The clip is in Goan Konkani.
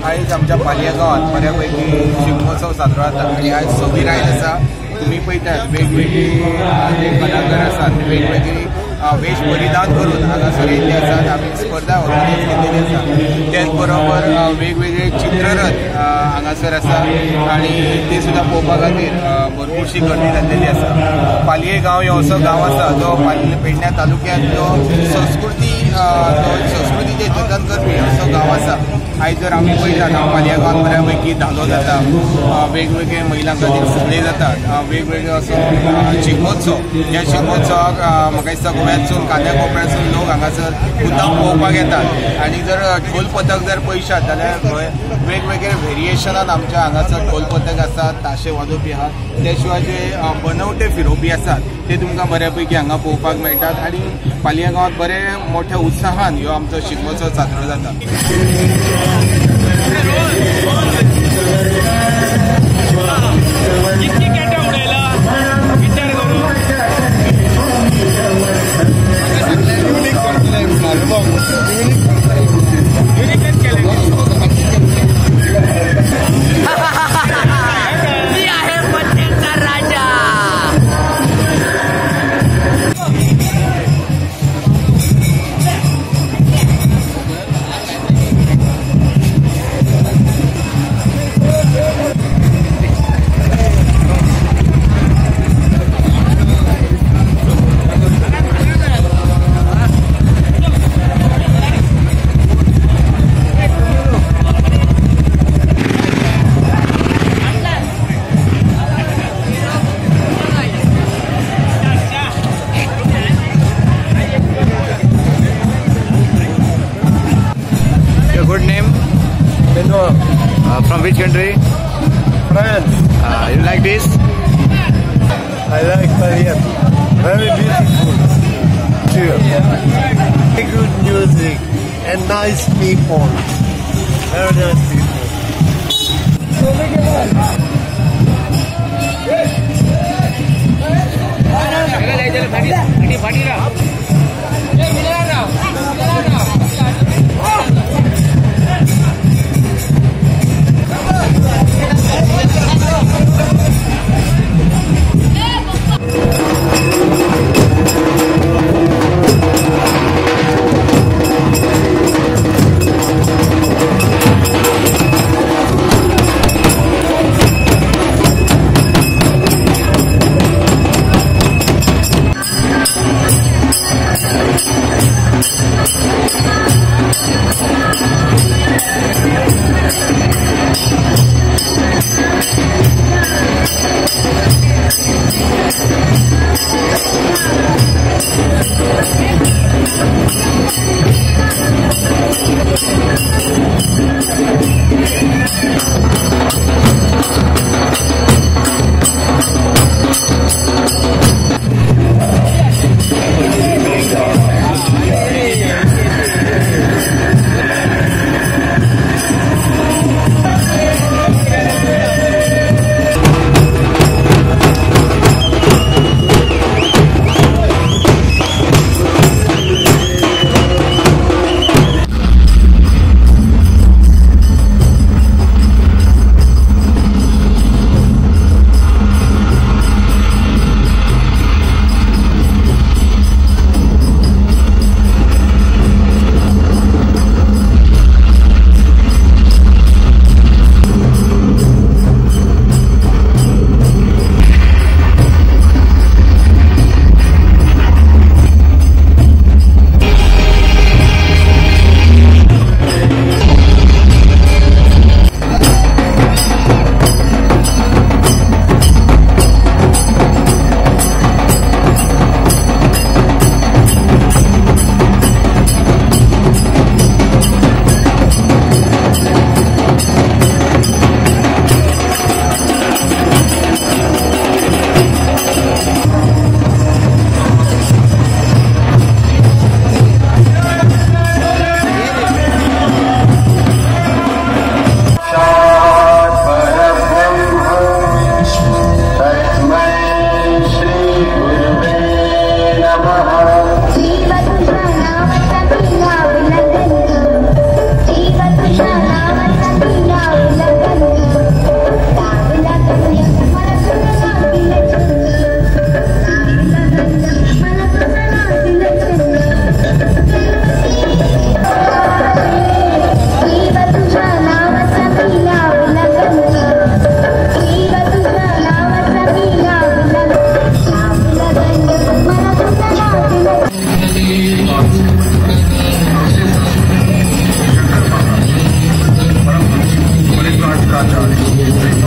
आयज आमच्या पालया गांवांत बऱ्यापैकी शिगमोत्सव साजरो जाता आनी आयज सवी रायत आसा. तुमी पळयतात वेगवेगळी जे कलाकार आसात ते वेगवेगळी वेश परिधान करून हांगासर येयल्ले आसात. आमी स्पर्धा ऑर्गनायज केलेली आसा. त्याच बरोबर वेगवेगळे चित्ररथ हांगासर आसा आनी ते सुद्दां पळोवपा खातीर भरपूरशी गर्दी जाल्लेली आसा. पालये गांव हो असो गांव आसा जो पेडण्या तालुक्यांत जो संस्कृती संस्कृतीचें जतन करपी असो गांव आसा. आयज जर आमी पळयतात पालया गांवांत बऱ्यापैकी धालो जाता, वेगवेगळे महिलां खातीर फुगडी जातात, वेगवेगळे असो शिगमोत्सव. ह्या शिगमोत्सवाक म्हाका दिसता गोव्यांतसून कांद्या कोपऱ्यांतसून लोक हांगासर मुद्दाम पळोवपाक येतात. आनी जर ढोल पथक जर पळयशात जाल्यार वेगवेगळे व्हेरिएशनान आमच्या हांगासर ढोल पथक आसात, ताशे वाजोवपी आहात, त्या शिवाय जे बनवटे फिरोवपी आसात ते तुमकां बऱ्यापैकी हांगा पळोवपाक मेळटात. आनी पालया गांवांत बरे मोठ्या उत्साहान ह्यो आमचो शिगमोत्सव साजरो जाता. Good name? Benoit. From which country? France. You like this? I like Paris. Very beautiful. Sure. Good music and nice people. Very nice people. Charlie.